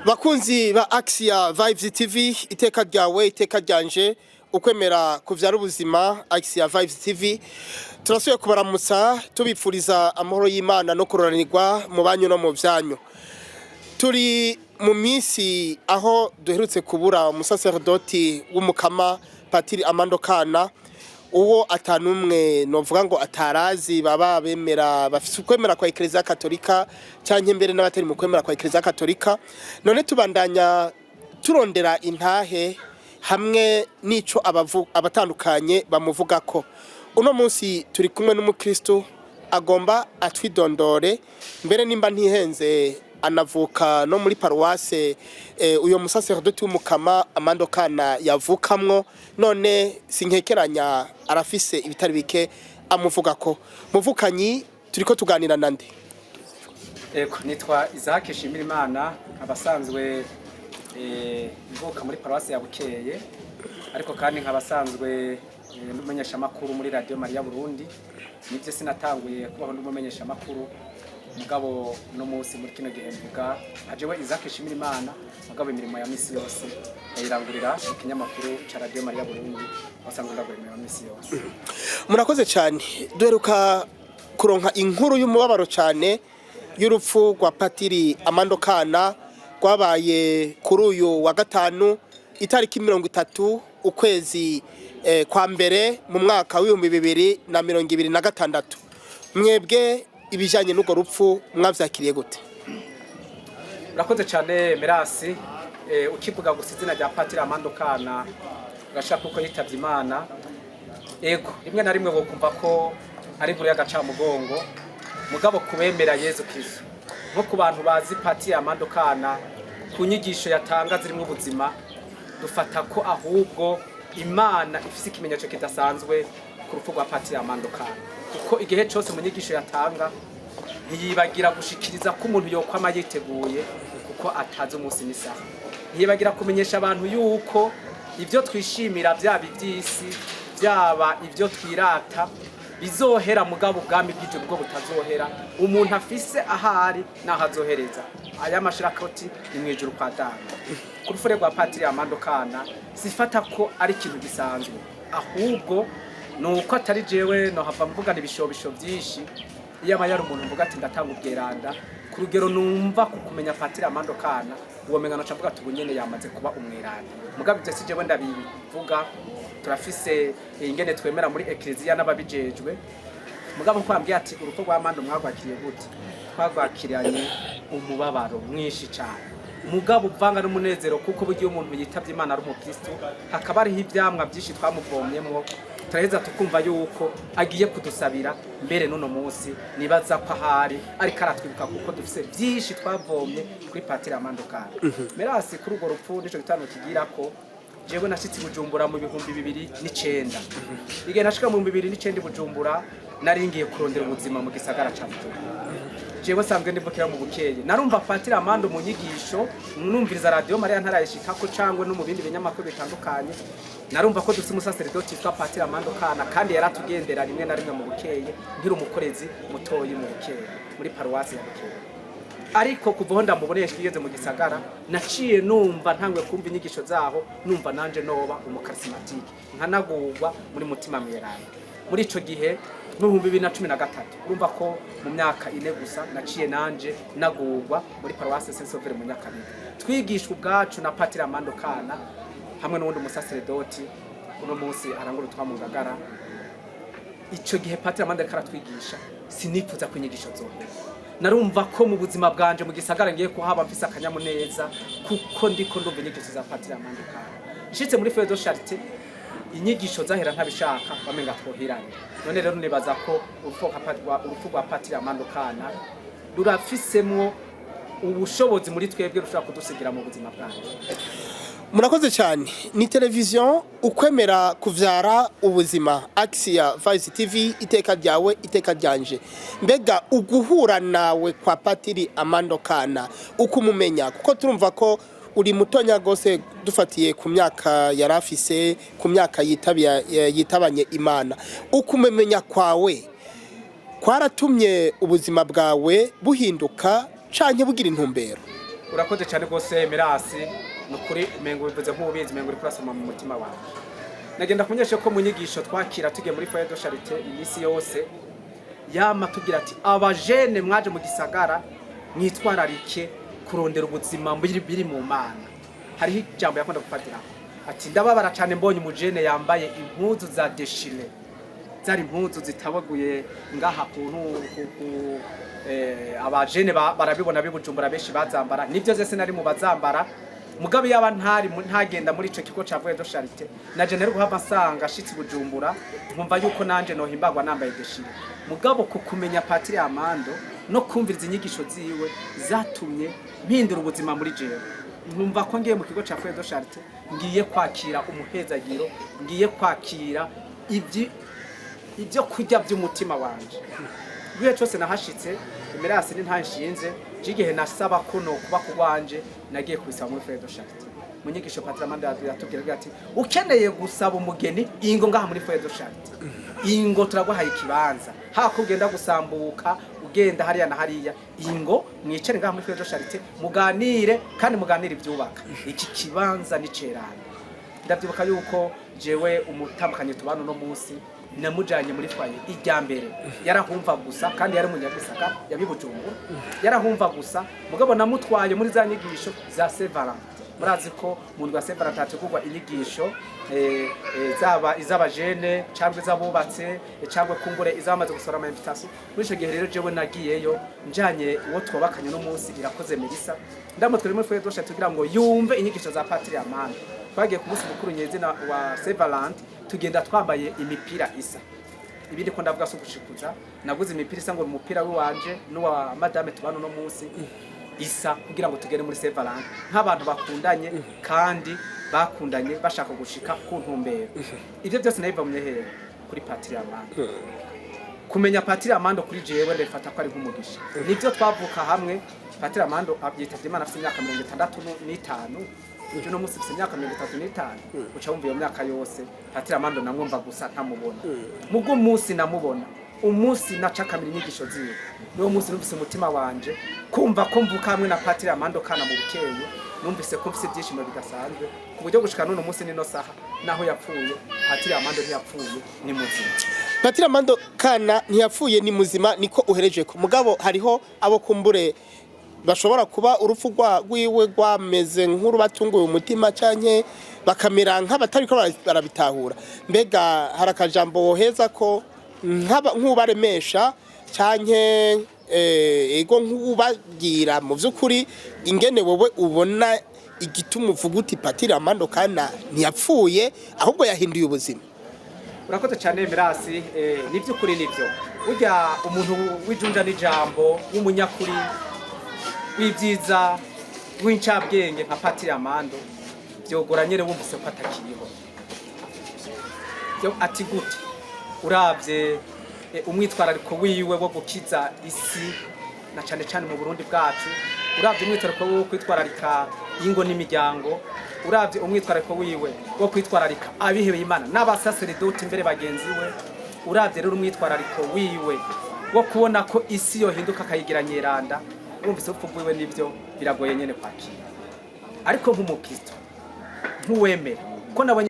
Bakunzi ba Axia Vibes TV, iteka ryawe, iteka ryanje, ukwemera kuvyara ubuzima. Axia Vibes TV turasubiye kubaramutsa, tubipfuriza amahoro y'Imana no kuroranirwa mu banyu no mu vyanyu. Turi mu minsi aho duherutse kubura umusaserdoti w'Umukama, Patiri Amando Kana, uwo atanumwe novuga ngo atarazi, baba bemera bafise ukwemera kwa Eklezia Katolika canke mbere n'abatari mu kwemera kwa Eklezia Katolika. None tubandanya turondera intahe hamwe n'ico abatandukanye bamuvugako. Uno munsi turi kumwe n'umukristo agomba atwidondore, mbere nimba ntihenze anavuka no muri paruwase uyo musaserdoti w'Umukama Amando Kana yavukamwo. None sinkekeranya arafise ibitari bike amuvugako. Muvukanyi, turiko tuganira nande? Ego, nitwa Isaac Shimirimana, abasanzwe mvuka muri paruwasi ya Bukeye, ariko kandi nkabasanzwe n'umumenyeshamakuru muri Radio Maria Burundi. Nivyo, sinatanguye kubaho n'umumenyeshamakuru, mugabo no munsi muri kino gihe mvuga ajewe Isaac Shimirimana, mugabo imirimo ya misi yose yayirangurira mu kinyamakuru ca Radio Maria Burundi, wasanzwe ndagura imirimo ya misi yose. Murakoze cyane. Duheruka kuronka inkuru y'umubabaro cyane y'urupfu rwa Patiri Amando Kana, rwabaye kuri uyu wa gatanu, itariki 30 ukwezi kwa mbere mu mwaka w'2026. Mwebwe ibijyanye n'urwo rupfu mwavyakiriye gute? Urakoze cyane, Merasi. Ukivuga gusa izina rya Patiri Amando Kana, ugashaka kuko yitavye Imana, ego, rimwe na rimwe wokumva ko ari inkuru y'agacamugongo. Mugabo kubemera Yezu Kristo, nko ku bantu bazi Patiri Amando Kana, ku nyigisho yatanga zirimo ubuzima, dufata ko ahubwo Imana ifise ikimenyetso kidasanzwe ku rupfu rwa Patiri Amando Kana, kuko igihe cyose mu nyigisho yatanga ntiyibagira gushikiriza ko umuntu yokwama yiteguye, kuko atazi umunsi n'isaha. Ntiyibagira kumenyesha abantu yuko ibyo twishimira, byaba iby'isi, byaba ibyo twirata, bizohera, mugabo ubwami bw'ijuru bwo butazohera. Umuntu afise ahari n'aho azohereza aya mashirakoti ni mu ijuru kwa Data. Ku rupfu rwa Patiri Amando Kana, sifata ko ari ikintu gisanzwe, ahubwo ni uko atari jewe nohava mvugana ibishobisho byinshi. Iyo aba yari umuntu mvuga ati ndatanga ubweranda ku rugero numva ku kumenya Patiri Amando Kana, uwo mengano aca mvuga ati ubu nyene yamaze kuba umweranda. Mugabo ibyo si jewe ndabivuga, turafise ingene twemera muri ekleziya n'ababijejwe. Mugabo ko wambwiye ati urupfu rwa Amando mwagwakiriye gute, twagwakiranye umubabaro mwinshi cyane, mugabo uvanga n'umunezero, kuko burya iyo umuntu yitavye Imana ari umukristo, hakaba hariho ivyamwa byinshi twamuvomyemwo, turaheza tukumva yuko agiye kudusabira. Mbere n'uno munsi nibaza ko ahari ariko aratwibuka, kuko dufise byinshi twavomye kuri Patiri Amando Kana. Merasi, kuri urwo rupfu nico gitano kigira ko jewe nashitse i Bujumbura mu 2009. Igihe nashika mu 2009 i Bujumbura, nari ngiye kurondera ubuzima mu gisagara ca Bujumbura. Jewe nsanzwe ndivukira mu Bukeye. Narumva Patiri Amando mu nyigisho, numviriza Radio Maria ntarayishikako, cangwe no mu bindi binyamakuru bitandukanye. Narumva ko dufise umusaseredoti yitwa Patiri Amando Kana, kandi yaratugendera rimwe na rimwe mu Bukeye, nkiri umukorezi mutoyi mu Bukeye, muri paruwasi ya Bukeye. Ariko kuva aho ndamuboneye ngeze mu gisagara, naciye numva ntangwe kumva inyigisho zaho, numva nanje noba umukarismatike, nkanagurwa muri Mutima Mweranda. Muri ico gihe mu 2013, urumva ko mu myaka 4 gusa naciye nanje nagurwa muri paruwasi Saint Sauveur mu Nyakabiga, twigishwa ubwacu na Patiri Amando Kana hamwe n'uwundi musaseredoti uno munsi arangura utwa mu Ngagara. Ico gihe Patiri Amando ariko aratwigisha, sinifuza ko inyigisho zohera. Narumva ko mu buzima bwanje mu gisagara ngiye kuhaba mfise akanyamuneza, kuko ndiko ndumva inyigisho za Patiri Amando Kana. Nshitse muri Foyer de Charité, inyigisho zahera ntabishaka, bamenga twohiranye. None rero nibaza ko urupfu rwa Patiri Amando Kana rurafisemwo ubushobozi muri twebwe rushobora kudusigira mu buzima bwacu. Murakoze cyane. Ni televiziyo ukwemera kuvyara ubuzima, Axia Vice TV, iteka ryawe, iteka ryanje. Mbega uguhura nawe kwa Patiri Amando Kana, ukumumenya, kuko turumva ko uri mutonya gose dufatiye ku myaka yari afise, ku myaka yitabanye Imana, ukumumenya kwawe kwaratumye ubuzima bwawe buhinduka canke bugira intumbero? Urakoze cyane rwose, Mirasi. Ni ukuri umengo bivuze nk'ubizi, umengo uri kurasoma mu mutima wawe. Nagenda kumenyesha ko mu nyigisho twakira tugiye muri foyer de charité, iminsi yose yama tugira ati: "Abajene mwaje mu gisagara, mwitwararike kurondera ubuzima biri mu Mana." Hariho ijambo yakunda gufatira ati: "Ndababara cyane mbonye umujene yambaye impuzu za déchirées." Zari impuzu zitabaguye ngaha kuntu abajene barabibona bibujumbura, benshi bazambara. Nivyo zese nari mu bazambara, mugabe yaba ntari ntagenda muri ico kigo ca foyer de charité, naje nari guhava nsanga ashitse i Bujumbura, nkumva yuko nanje nohimbagwa nambaye déchiré. Mugabo ku kumenya Patiri Amando no kumviriza inyigisho ziwe zatumye mpindura ubuzima muri jewe, nkumva ko ngiye mu kigo ca foyer de charité ngiye kwakira umuhezagiro, ngiye kwakira ibyo kurya by'umutima wanje. Igihe cyose nahashitse, Emerasi ni ntanshinze igihe nasaba ko no kuba ku rwanje, nagiye kubisaba muri foyer de charité. Mu nyigisho Patiri Amando yatubwira agira ati: "Ukeneye gusaba umugeni, ingo ngaha muri foyer de charité, ingo turaguhaye ikibanza. Hako ugenda gusambuka ugenda hariya na hariya, ingo mwicare ngaha muri foyer de charité, muganire kandi muganire ibyubaka. Iki kibanza ni cerana." Ndavyibuka yuko jewe umutambukanyi tubana uno munsi namujanye muri foyer irya mbere. Yarahumva gusa, kandi yari umunyagisaka yabibujumbura, yarahumva gusa. Mugabo namutwaye muri za nyigisho za Saint Valentin. Murazi ko mu ndwi ya Saint Valentin hategurwa inyigisho, zaba iz'abajene cyangwa iz'abubatse, cyangwa kumbure iz'abamaze gusohora ama invitation. Muri ico gihe rero jewe nagiyeyo njanye uwo twubakanye no munsi, Irakoze Melissa, ndamutwara muri foyer de charité kugira ngo yumve inyigisho za Patiri Amando. Twagiye ku munsi mukuru nyezina wa Saint Valentin, tugenda twambaye imipira isa. Ibindi ko ndavuga si ugushikuza, naguze imipira isa, ngo umupira w'iwanje n'uwa madame tubana uno munsi isa, kugira ngo tugere muri Saint Valentin nk'abantu bakundanye kandi bakundanye bashaka gushika ku ntumbero. Ibyo byose nabivamye hehe? Kuri Patiri Amando. Kumenya Patiri Amando kuri jewe ndabifata ko ari nk'umugisha. Nibyo, twavuka hamwe. Patiri Amando yitabye Imana afite imyaka 65. Uno munsi mfite imyaka 35. Uca wumva iyo myaka yose Patiri Amando namwumva gusa, ntamubona. Mubwo umunsi namubona, umunsi nacakamira inyigisho ziwe, niwo munsi numvise umutima wanje kumva ko mvuka hamwe na Patiri Amando Kana mu Bukeye. Numvise ko mfise ibyishimo bidasanzwe, ku buryo gushika n'uno munsi nino saha, naho yapfuye, Patiri Amando ntiyapfuye, ni muzima. Patiri Amando Kana ntiyapfuye, ni muzima, niko uhereje ko. Mugabo hariho abo kumbure bashobora kuba urupfu rwiwe rwameze nk'urubatunguye umutima, canke bakamera nk'abatariko barabitahura. Mbega hari akajambo woheza ko nk'ubaremesha, canke ego nk'ubabwira mu vy'ukuri ingene wowe ubona igituma uvuga uti Patiri Amando Kana ntiyapfuye, ahubwo yahinduye ubuzima? Urakoze cyane, Mirasi. Ni by'ukuri, nibyo. Burya umuntu w'ijunja n'ijambo, w'umunyakuri, w'ibyiza, w'incabwenge nka Patiri Amando, byogora nyine wumvise ko atakiriho. Byo ati gute? Uravye umwitwarariko wiwe wo gukiza isi, na cane cane mu Burundi bwacu, uravye umwitwarariko wiwe wo kwitwararika ingo n'imiryango, uravye umwitwarariko wiwe wo kwitwararika abihebeye Imana n'abasaseredoti mbere bagenzi we, uravye rero umwitwarariko wiwe wo kubona ko isi yohinduka akayigira nyeranda, wumvise urupfu rwiwe nivyo biragoye nyene kwakira. Ariko nk'umukristo, nk'uwemera ko nabonye